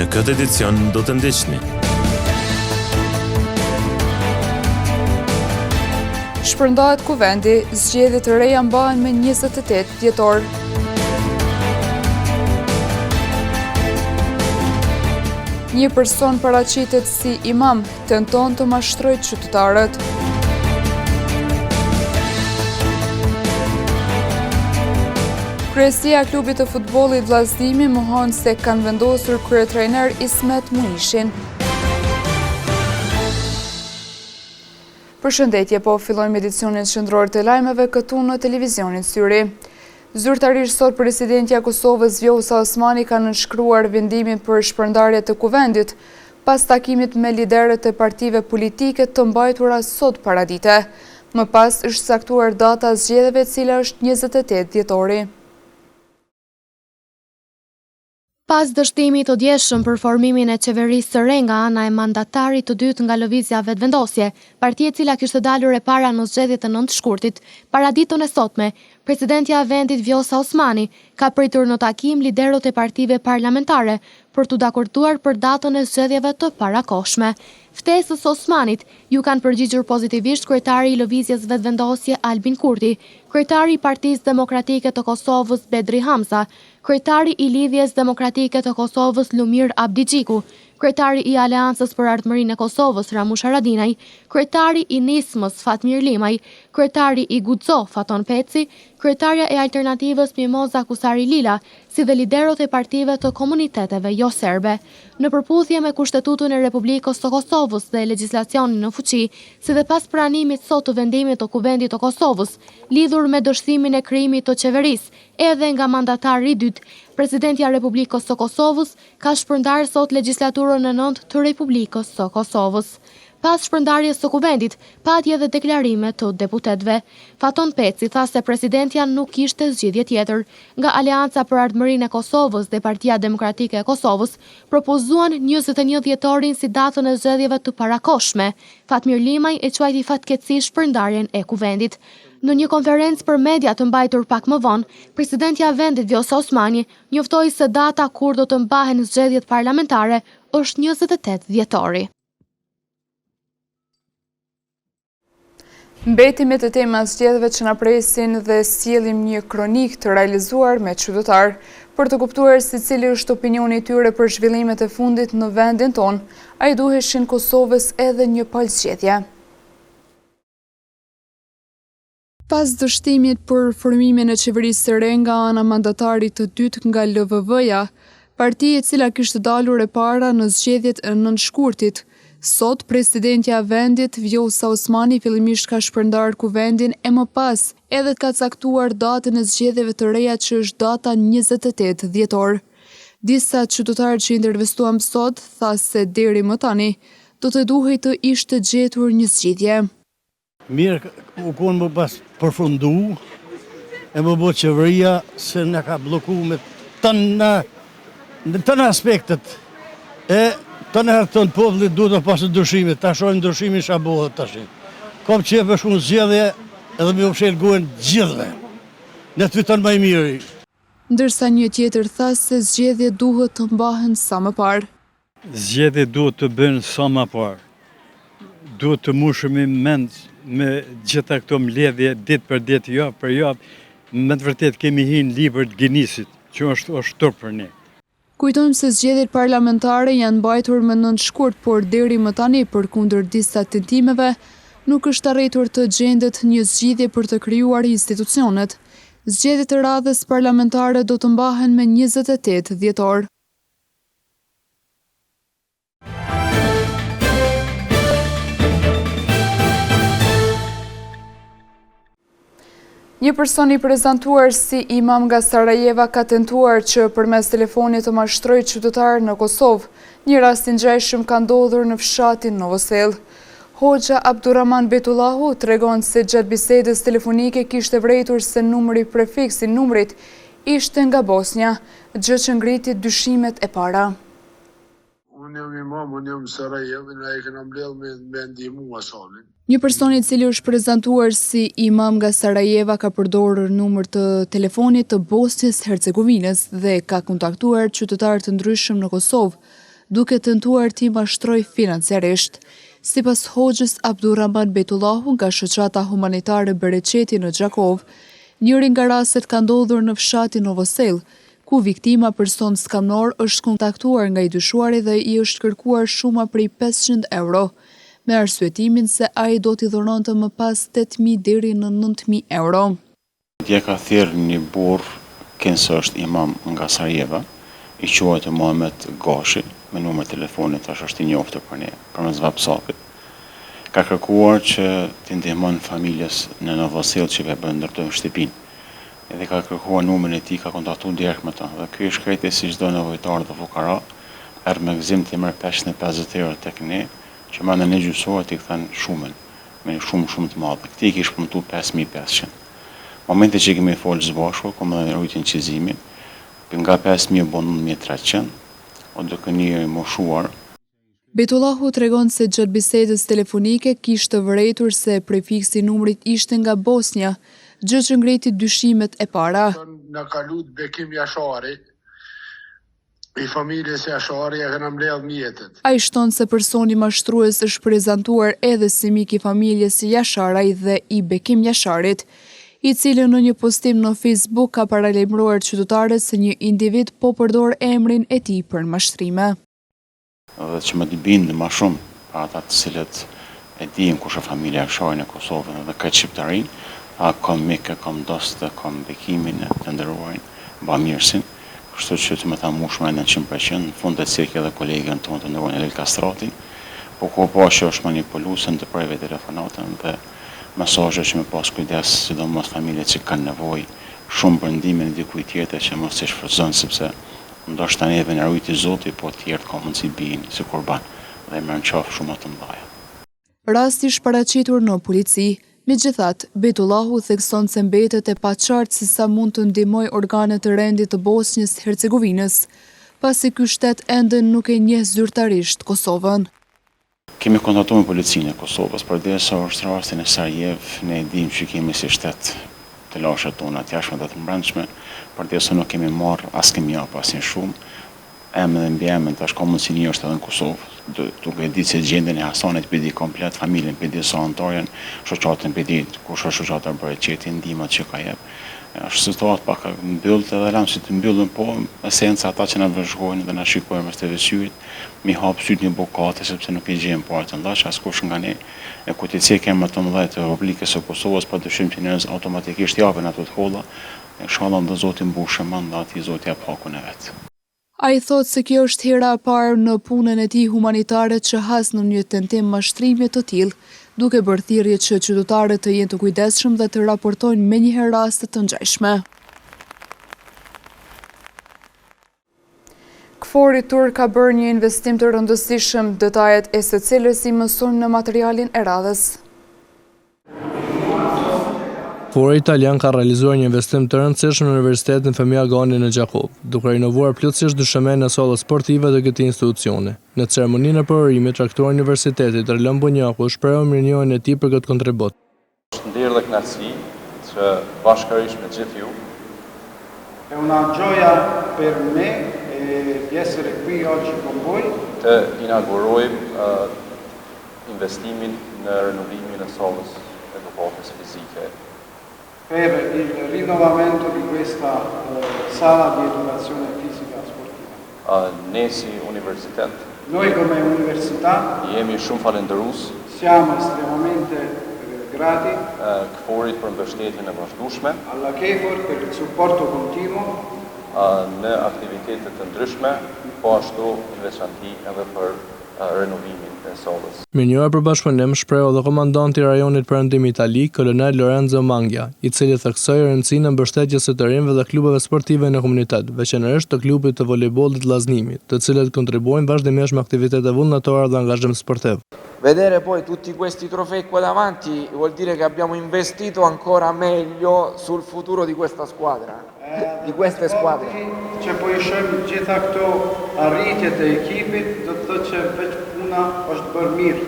Në këtë edicion do të ndiqni. Shpërndahet kuvendi, zgjedhje të reja mbahen me 28 dhjetor. Një person paraqitet si imam, tenton të mashtrojë qytetarët. Kryesia e klubit të futbollit Vëllaznimi mohon se kanë vendosur kryetrajner Ismet Muishin. Përshëndetje, po fillojmë edicionin qendror të lajmeve këtu në televizionin Syri. Zyrtarisht sot presidentja e Kosovës Vjosa Osmani ka nënshkruar vendimin për shpërndarje të Kuvendit, pas takimit me liderët e partive politike të mbajtura sot paradite. Më pas është caktuar data e zgjedhjeve e cila është 28 dhjetori. Pas dështimit të djeshëm për formimin e qeverisë së re nga ana e mandatarit të dytë nga Lëvizja Vetëvendosje, parti e cila kishte dalur e para në zgjedhjet e 9 shkurtit, paraditen e sotme, presidentja e vendit Vjosa Osmani ka pritur në takim liderët e partive parlamentare për t'u dakorduar për datën e zgjedhjeve të parakohshme. Ftesës së Osmanit iu kanë përgjigjur pozitivisht kryetari i Lëvizjes Vetëvendosje Albin Kurti, kryetari i Partisë Demokratike të Kosovës Bedri Hamza, kryetari i Lidhjes Demokratike të Kosovës Lumir Abdixhiku, kryetari i Aleancës për Ardhmërinë e Kosovës Ramush Haradinaj, kryetari i Nismës Fatmir Limaj, kryetari i Guxo Faton Peci, kryetarja e Alternativës Mimoza Kusari Lila, si dhe liderët e partive të komuniteteve joserbe. Në përputhje me Kushtetutën e Republikës së Kosovës dhe legjislacionin në fuqi, si dhe pas pranimit sot të vendimit të Kuvendit të Kosovës, lidhur me dështimin e krijimit të qeverisë, edhe nga mandatari i dytë, Presidentja e Republikës së Kosovës ka shpërndarë sot legjislaturën e nëntë të Republikës së Kosovës. Pas shpërndarjes së Kuvendit, pati edhe deklarime të deputetëve. Faton Peci tha se presidentja nuk kishte zgjidhje tjetër. Nga Aleanca për Ardhmërinë e Kosovës dhe Partia Demokratike e Kosovës propozuan 21 dhjetorin si datën e zgjedhjeve të parakohshme. Fatmir Limaj e quajti fatkeqësi shpërndarjen e Kuvendit. Në një konferencë për media të mbajtur pak më vonë, presidentja e vendit Vjosa Osmani njoftoi se data kur do të mbahen zgjedhjet parlamentare është 28 dhjetori. Mbetemi te tema e zgjedhjeve që na presin dhe sjellim një kronikë të realizuar me qytetarë, për të kuptuar se cili është opinioni i tyre për zhvillimet e fundit në vendin tonë, a i duheshin Kosovës edhe një palë zgjedhje. Pas dështimit për formimin e qeverisë së re nga ana e mandatarit të dytë nga LVV-ja, parti e cila kishte dalur e para në zgjedhjet e 9 shkurtit, sot presidentja e vendit Vjosa Osmani fillimisht ka shpërndarë kuvendin e më pas edhe ka caktuar datën e zgjedhjeve të reja që është data 28 dhjetor. Disa qytetarë që intervistuam sot tha se deri më tani do të duhej të ishte gjetur një zgjidhje. Mirë u konë me pas përfundu e me bo qeveria se na ka blloku me tëna në tëna aspektet e tëna herë të popullit duhet të pasë ndryshime, ta shohim ndryshimin çka bohet tashi. Kom qef me shku në zgjedhje edhe me u mshel gojën gjithve. Le të fiton ma i miri. Ndërsa një tjetër tha se zgjedhjet duhet të mbahen sa më parë. Zgjedhjet duhet të bëhen sa më parë. Duhet të mushemi mend me gjitha këto mbledhje ditë për ditë, javë për javë. Me të vërtetë kemi hi në libër të Guinnessit, që është është turp për ne. Kujtojmë se zgjedhjet parlamentare janë mbajtur më 9 shkurt, por deri më tani, përkundër disa tentimeve, nuk është arritur të gjendet një zgjidhje për të krijuar institucionet. Zgjedhjet e radhës parlamentare do të mbahen me 28 dhjetor. Një person i prezantuar si imam nga Sarajeva ka tentuar që përmes telefonit të mashtrojë qytetarë në Kosovë. Një rast i ngjashëm ka ndodhur në fshatin Novosellë. Hoxha Abdurrahman Bejtullahu tregon se gjatë bisedës telefonike kishte vërejtur se numri prefiks i numrit ishte nga Bosnja, gjë që ngriti dyshimet e para. Unë jam imam, unë jam në Sarajevë, na e kena mbledh me me ndihmu Hasanin. Një person i cili është prezantuar si imam nga Sarajeva ka përdorur numër të telefonit të Bosnjës Hercegovinës dhe ka kontaktuar qytetarë të ndryshëm në Kosovë. duke tentuar t'i mashtrojë financiarisht. Sipas hoxhës Abdurrahman Bejtullahu nga Shoqata Humanitare Bereqeti në Gjakovë, njëri nga rastet ka ndodhur në fshatin Novosellë, ku viktima person skamnor është kontaktuar nga i dyshuari dhe i është kërkuar shuma prej 500 euro, me arsyetimin se ai do t'i dhuronte më pas 8.000 deri në 9.000 euro. Dje ka thirrë një burrë kinse është imam nga Sarajeva, i quajtur Muhamet Gashi, me numër telefoni tash është i njoftur për ne, përmes WhatsApp-it. Ka kërkuar që t'i ndihmon familjes në Novosellë që po e ndërtojnë shtëpinë. Edhe ka kërkuar numrin e tij, ka kontaktuar direkt me të. Dhe ky i shkreti si çdo nevojtar dhe fukara, erdh me gëzim t'i merr 550 euro tek ne, që brenda një gjysë ore t'i kthen shumën, me një shumë shumë të madhe. Këtij i kish premtu 5500. Momenti që kemi folë së bashku, kom edhe rujt incizimin, nga 5.000 u bo 9.300, o duke një i moshuar. Bejtullahu tregon se gjatë bisedës telefonike kishte vërejtur se prefiksi i numrit ishte nga Bosnja, gjë që ngriti dyshimet e para. Na ka lut Bekim Jashari, i familjes Jashari ja kena mbledh mjetet. Ai shton se personi mashtrues është prezantuar edhe si mik i familjes Jasharaj dhe i Bekim Jasharit, i cili në një postim në Facebook ka paralajmëruar qytetarët se një individ po përdor emrin e tij për mashtrime. Dhe që me të bindë ma shumë për ata të cilët e dinë kush është familja Jashari në Kosovën dhe këtë shqiptarinë, tha kom mik e kom dost e kom Bekimin e të nderuarin, bamirësin, kështu që të me ta mush mendjen 100%, në fund e ceki edhe kolegën tonë të nderuarin Elil Kastratin, po ku pa që është manipuluese ndërpreve telefonatën dhe mesazhe që me pas kujdes, sidomos familjet që kanë nevojë shumë për ndihmën e dikujt tjetër që mos t'i shfrytëzon sepse Ndoshta neve na rujti Zoti po tjerët ka mundësi bijnë si kurban dhe i merr në qafë shuma të mëdhaja. Rasti është paraqitur në polici. Megjithatë, Bejtullahu thekson se mbetet e paqartë se sa mund të ndihmojë organet e rendit të Bosnjës Hercegovinës, pasi ky shtet ende nuk e njeh zyrtarisht Kosovën. Kemi kontaktuar me policinë e Kosovës, përderisa është rasti në Sarajevë, ne e dimë që kemi si shtet telashet tona të jashtme dhe të mbrendshme, përderisa nuk kemi marrë as kemi jap asnjë shumë, emën dhe mbiemën tash ka mundësi një është edhe në Kosovë, duke e ditë se gjendjen e Hasanit pe di komplet, familjen pe di sa anëtarë janë, shoqatën pe di kush është shoqata Bereqeti, ndihmat që ka jep. Është situatë pak e mbyllët edhe lamë si të mbyllën, po esenca ata që na vëzhgojnë dhe na shikojnë mes TV syrit, mi hap sytë mi bo gati sepse nuk i gjejmë paret në llaç askush nga ne e kur t'i cek emrat të mëdhenj të Republikës së Kosovës padyshim që njerëz automatikisht japin ato të holla inshallah dhe Zoti mbushë mend dhe atij Zoti jap hakun e vet. Ai thotë se kjo është hera e parë në punën e tij humanitare që has në një tentim mashtrimi të tillë, duke bërë thirrje që qytetarët të jenë të kujdesshëm dhe të raportojnë menjëherë raste të ngjashme. KFOR-i turk ka bërë një investim të rëndësishëm, detajet e së cilës i mësojmë në materialin e radhës. KFOR-i italian ka realizuar një investim të rëndësishëm në Universitetin Fehmi Agani në Gjakovë, duke rinovuar plotësisht dyshemenë e sallës sportive të këtij institucioni. Në ceremoninë e përurimit, rektori i Universitetit, Drilon Bunjaku, shprehu mirënjohjen e tij për këtë kontribut. Është nder dhe kënaqësi që bashkërisht me gjithë ju, È una gioia per me di essere qui oggi con voi. Të inaugurojmë investimin në renovimin e sallës edukatës fizike. Per il rinnovamento di questa sala di educazione fisica sportiva. Ne si universitet. Noi come università. Jemi shumë falënderues. Siamo estremamente grati. KFOR-it për mbështetjen e vazhdueshme. Alla KFOR per il supporto continuo. Në aktivitete të ndryshme, po ashtu në veçanti edhe për renovimin e sallës. Mirënjohje për bashkëpunim shprehu edhe komandanti i rajonit Perëndim Itali, kolonel Lorenzo Mangia, i cili theksoi rëndësinë e mbështetjes së të rinjve dhe klubeve sportive në komunitet, veçanërisht të klubit të volejbollit Vëllaznimi, të cilët kontribuojnë vazhdimisht me aktivitete vullnetare dhe angazhim sportiv. Vedere poi tutti questi trofei qua davanti vuol dire che abbiamo investito ancora meglio sul futuro di questa squadra. Di queste squadre. Që po i shohim gjitha këto arritje të ekipit, do të thotë që veç puna është bërë mirë.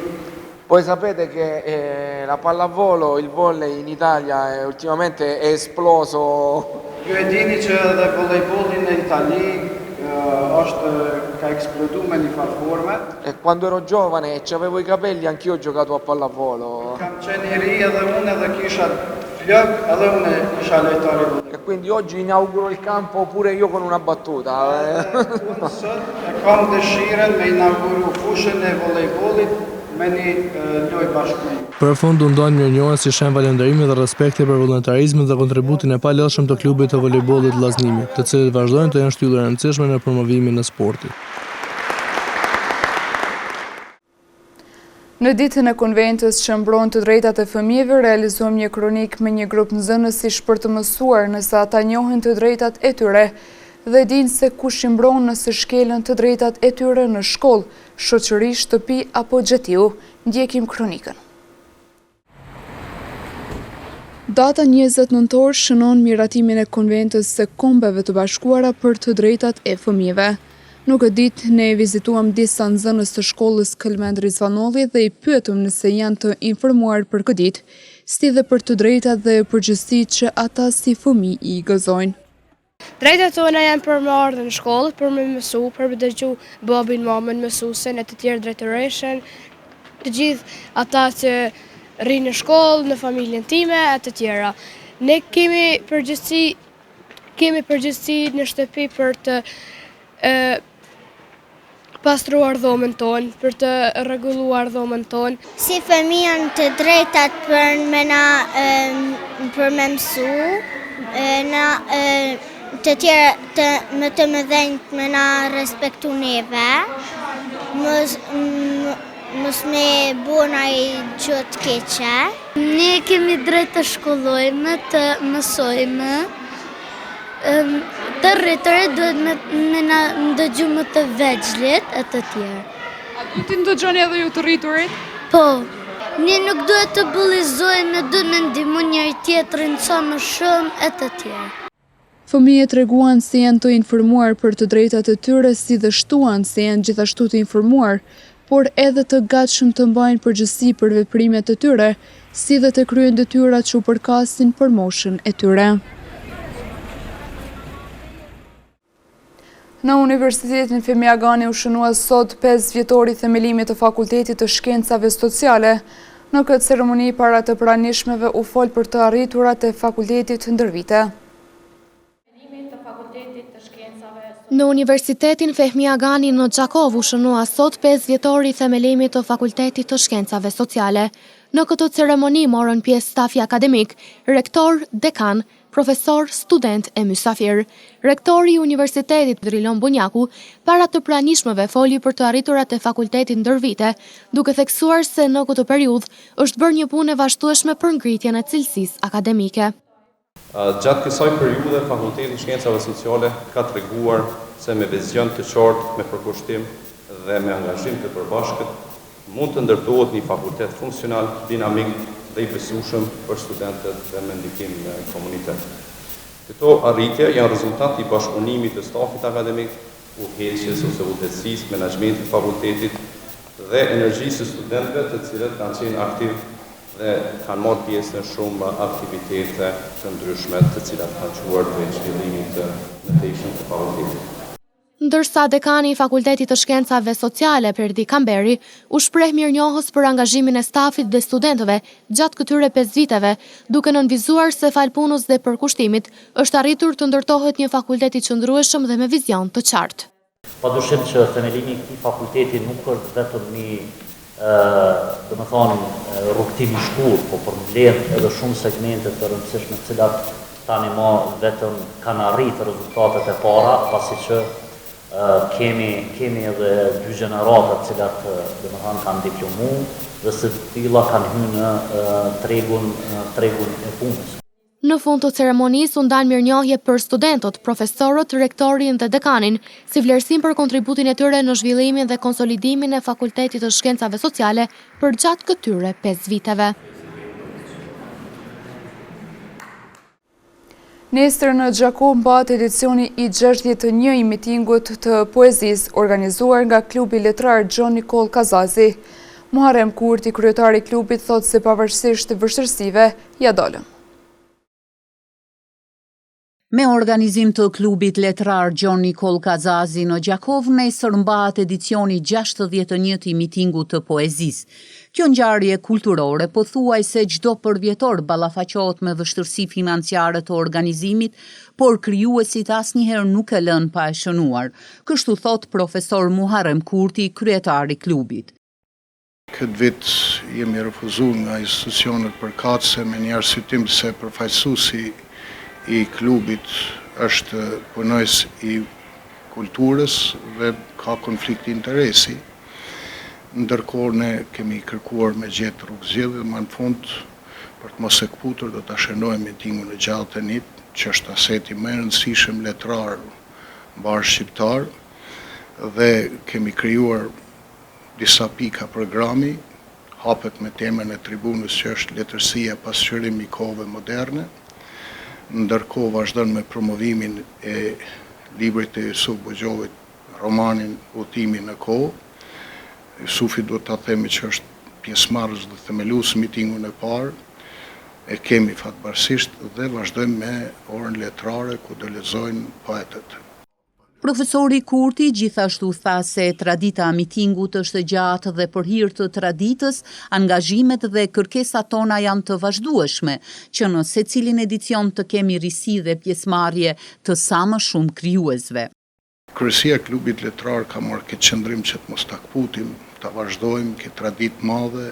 Poi sapete che eh, la pallavolo, il volley in Italia è, ultimamente è esploso. Ju e dini që edhe volejbolli në Itali është ka. Ka eksplodu me një farë forme. E quando ero giovane e c'avevo i capelli anch'io ho giocato a pallavolo. Kam qenë i ri edhe unë edhe kisha flokë edhe unë isha lojtar i volejbollit. E quindi oggi inauguro il campo pure io con una battuta. Edhe unë sot e kam dëshirën me inauguru fushën e volejbollit me një lojë bashkë me ju. Për fund u ndanë mirënjohje si shenjë falënderimi dhe respekti për vullnetarizmin dhe kontributin e palodhshëm të klubit të volejbollit Vëllaznimi, të cilët vazhdojnë të jenë shtyllë e rëndësishme në promovimin e sportit. Në ditën e konventës që mbron të drejtat e fëmijëve, realizuam një kronikë me një grup nxënësish për të mësuar nëse ata njohin të drejtat e tyre dhe dinë se kush i mbron nëse shkelen të drejtat e tyre në shkollë, shoqëri, shtëpi apo gjetiu. Ndjekim kronikën. Data 20 nëntor shënon miratimin e Konventës së Kombeve të Bashkuara për të drejtat e fëmijëve. Në këtë ditë ne vizituam disa nxënës të shkollës Kelmend Rizvanolli dhe i pyetëm nëse janë të informuar për këtë ditë, si dhe për të drejtat dhe përgjegjësitë që ata si fëmijë i gëzojnë. Drejtat tona janë për me ardhë në shkollë, për me mësu, për me dëgju babin, mamën, mësuesen e të tjerë drejtoreshën, të gjithë ata që rrinë në shkollë, në familjen time e të tjera. Ne kemi përgjegjësi, kemi përgjegjësi në shtëpi për të pastruar dhomën tonë, për të rregulluar dhomën tonë. Si fëmijë janë të drejtat për me na për me mësu, na të tjerë të më të mëdhenjt me na respektu neve, mos mos me bo naj gjë të keqe. Ne kemi drejt të shkollojmë, të mësojmë. Të rriturit duhet me na ndëgju më të vegjlit e të tjerë. A duhet t'i ndëgjoni edhe ju të rriturit? Po. Ne nuk duhet të bullizojmë, duhet me ndihmu njëri tjetrin sa më shumë e të tjerë. Fëmijët treguan se janë të informuar për të drejtat e tyre si dhe shtuan se janë gjithashtu të informuar, por edhe të gatshëm të mbajnë përgjegjësi për veprimet e tyre, si dhe të kryejnë detyrat që u përkasin për moshën e tyre. Në Universitetin Fehmi Agani u shënua sot 5 vjetori i themelimit të Fakultetit të Shkencave Sociale. Në këtë ceremoni para të pranishmëve u fol për të arriturat e fakultetit ndër vite. Në Universitetin Fehmi Agani në Gjakovë u shënua sot 5 vjetori i themelimit të Fakultetit të Shkencave Sociale. Në këtë ceremoni morën pjesë stafi akademik, rektor, dekan, profesorë, studentë e mysafirë. Rektori i Universitetit, Drilon Bunjaku, para të pranishmëve foli për të arriturat e fakultetit ndër vite, duke theksuar se në këtë periudhë është bërë një punë e vazhdueshme për ngritjen e cilësisë akademike. Gjatë kësaj periudhe, Fakulteti i Shkencave Sociale ka treguar se me vizion të qartë, me përkushtim dhe me angazhim të përbashkët, mund të ndërtohet një fakultet funksional, dinamik dhe i besueshëm për studentët dhe me ndikim në komunitet. Këto arritje janë rezultat i bashkëpunimit të stafit akademik, udhëheqjes ose udhëheqësisë, menaxhmentit të fakultetit dhe energjisë së studentëve të cilët kanë qenë aktivë dhe kanë marrë pjesë në shumë aktivitete të ndryshme të cilat kanë çuar drejt zhvillimit të mëtejshëm të fakultetit. Ndërsa dekani i Fakultetit të Shkencave Sociale, Perdi Kamberi, u shpreh mirënjohës për angazhimin e stafit dhe studentëve gjatë këtyre pesë viteve, duke nënvizuar se falë punës dhe përkushtimit është arritur të ndërtohet një fakultet i qëndrueshëm dhe me vizion të qartë. Padyshim që themelimi i këtij fakulteti nuk është vetëm një, domethënë, rrugëtim i shkurt, po përmbledh edhe shumë segmente të rëndësishme të cilat tani ma vetëm kanë arritë rezultatet e para, pasi që kemi kemi edhe dy gjenerata të cilat domethënë kanë diplomu dhe si të tilla kanë hy në tregun tregun e punës. Në fund të ceremonisë u ndanë mirënjohje për studentët, profesorët, rektorin dhe dekanin, si vlerësim për kontributin e tyre në zhvillimin dhe konsolidimin e Fakultetit të Shkencave Sociale përgjatë këtyre pesë viteve. Nesër në Gjakovë mbahet edicioni i 61 i mitingut të poezisë, organizuar nga klubi letrar Gjon Nikollë Kazazi. Muharrem Kurti, kryetari i klubit, thotë se pavarësisht vështirësive, ia dolën. Me organizim të klubit letrar Gjon Nikollë Kazazi në Gjakovë, nesër mbahet edicioni 61 i mitingut të poezisë. Kjo ngjarje kulturore pothuajse çdo përvjetor ballafaqohet me vështirësi financiare të organizimit, por krijuesit asnjëherë nuk e lënë pa e shënuar. Kështu thotë profesor Muharrem Kurti, kryetar i klubit. Këtë vit jemi refuzu nga institucionet përkatëse me një arsyetim se përfaqësuesi i klubit është punonjës i kulturës dhe ka konflikt interesi. Ndërkohë ne kemi kërkuar me gjetë rrugëzgjidhje dhe ma në fund për të mos e këputur do ta shënojmë mitingun e 61, që është aseti më i rëndësishëm letrar mbarëshqiptar dhe kemi krijuar Disa pika programi hapet me temën e tribunës që është Letërsia pasqyrim i kohëve moderne, ndërkohë vazhdon me promovimin e librit të Jusuf Buxhovit, romanin Udhëtimi në kohë. Jusufi duhet ta themi që është pjesëmarrës dhe themelues në mitingun e parë, e kemi fatbardhësisht dhe vazhdojmë me orën letrare ku do lexojnë poetët. Profesori Kurti gjithashtu tha se tradita e mitingut është e gjatë dhe për hir të traditës, angazhimet dhe kërkesat tona janë të vazhdueshme, që në secilin edicion të kemi risi dhe pjesëmarrje të sa më shumë krijuesve. Kryesia e Klubit Letrar ka marrë këtë qëndrim që të mos ta këputim, ta vazhdojmë këtë traditë të madhe,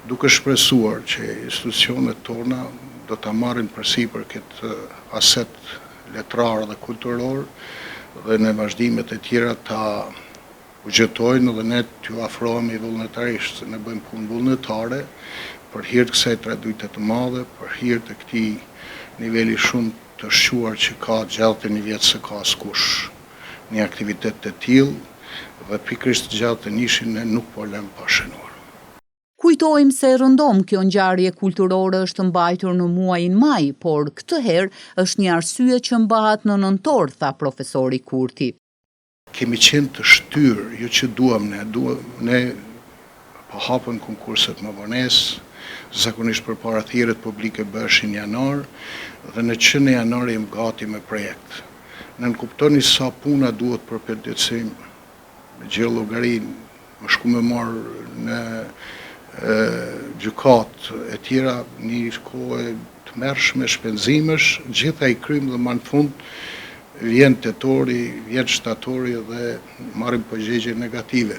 duke shpresuar që institucionet tona do ta marrin përsipër këtë aset letrar dhe kulturor dhe në vazhdimet e tjera ta buxhetojnë dhe ne t'ju afrohemi vullnetarisht, se ne bëjmë punë vullnetare për hir të kësaj tradite të madhe, për hir të këtij niveli shumë të shquar që ka 61 vjet s'e ka askush një aktivitet të tillë dhe pikërisht 61-shin ne nuk po lëmë pa shënuar. Kujtojmë se rëndom kjo ngjarje kulturore është mbajtur në muajin maj, por këtë herë është një arsye që mbahet në nëntor, tha profesori Kurti. Kemi qenë të shtyrë, jo që duam ne, duam ne po hapen konkurset me vonesë, zakonisht përpara thirrjet publike bëheshin në janar dhe ne që në janar jemi gati me projekt. Nënkuptoni sa puna duhet për përditësim me xhiro llogarinë, me shku me marrë në gjykatë e tjera, një kohë e tmerrshme shpenzimesh, gjitha i krymë dhe ma në fund vjen tetori, vjen shtatori dhe marrim përgjigje negative.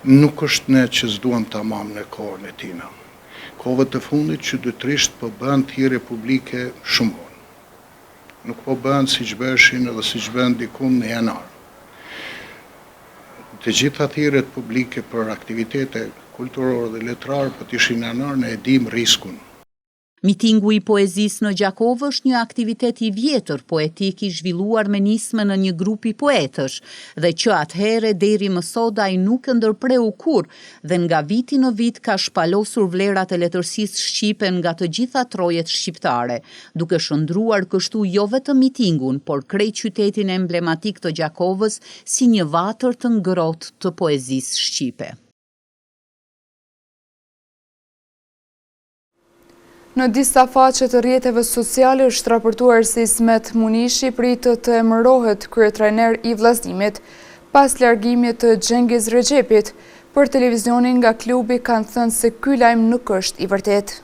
Nuk është ne që s'duam ta mamë në kohën e tina. Kohëve të fundit çuditërisht po bëhen thirrje publike shumë vonë. Nuk po bëhen siç bëheshin edhe siç bëhen dikund në janar. Të gjitha thirrjet publike për aktivitete kulturore dhe letrare po të ishin në janar ne e dimë riskun. Mitingu i poezisë në Gjakovë është një aktivitet i vjetër poetik i zhvilluar me nismën e një grupi poetësh dhe që atëherë e deri më sot ai nuk e ndërpreu kurrë dhe nga viti në vit ka shpalosur vlerat e letërsisë shqipe nga të gjitha trojet shqiptare, duke shndërruar kështu jo vetëm mitingun, por krejt qytetin emblematik të Gjakovës si një vatër të ngrohtë të poezisë shqipe. Në disa faqe të rrjeteve sociale është raportuar se Ismet Munishi pritet të emërohet kryetrajner i Vllaznimit, pas largimit të Xhengiz Rexhepit. Për televizionin nga klubi kanë thënë se ky lajm nuk është i vërtetë.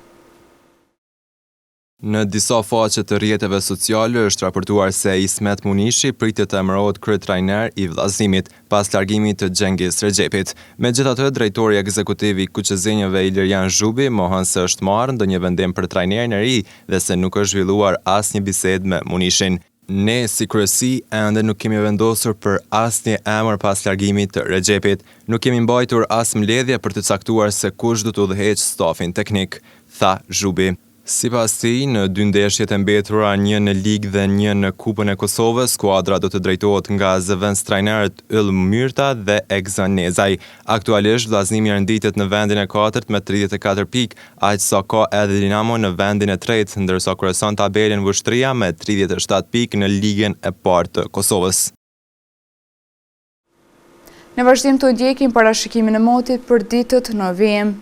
Në disa faqe të rrjeteve sociale është raportuar se Ismet Munishi pritet të emërohet kryetrajner i Vllaznimit, pas largimit të Xhengiz Rexhepit. Megjithatë, drejtori ekzekutiv i Kuqezinjëve Ilirjan Zhubi mohon se është marrë ndonjë vendim për trajnerin e ri dhe se nuk është zhvilluar asnjë bisedë me Munishin. Ne si kryesi ende nuk kemi vendosur për asnjë emër pas largimit të Rexhepit. Nuk kemi mbajtur as mbledhje për të caktuar se kush do të udhëheqë stafin teknik, tha Zhubi. Sipas tij, në dy ndeshjet e mbetura, një në Ligë dhe një në Kupën e Kosovës, skuadra do të drejtohet nga zëvendëstrajnerët Yll Myrta dhe Egzon Nezaj. Aktualisht, Vllaznimi renditet në vendin e katërt me 34 pikë, aq sa ka edhe Dinamo në vendin e tretë, ndërsa kryeson tabelën Vushtrria me 37 pikë në Ligën e Parë të Kosovës. Në vazhdim të ndjekim parashikimin e motit për ditët në vijim.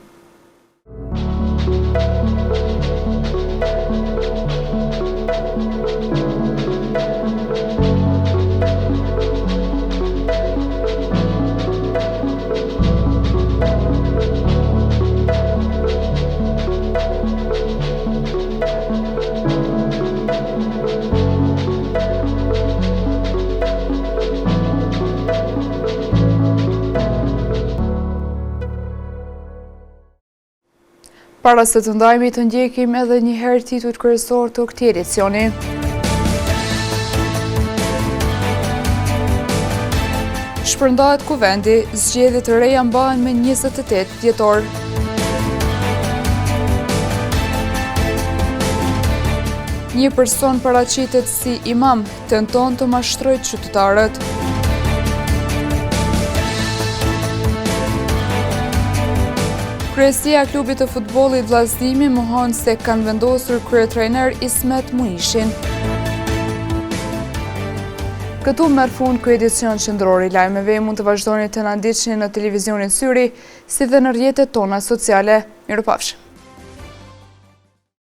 Para se të ndajemi të ndjekim edhe një herë titujt kryesorë të këtij edicioni. Shpërndahet kuvendi, zgjedhje të reja mbahen me 28 dhjetor. Një person paraqitet si imam, tenton të mashtrojë qytetarët. Kryesia e klubit të futbollit Vllaznimi mohon se kanë vendosur kryetrajner Ismet Munishin. Këtu merr fund ky edicion qendror i lajmeve. Mund të vazhdoni të na ndiqni në televizionin Syri, si dhe në rrjetet tona sociale. Mirupafshim!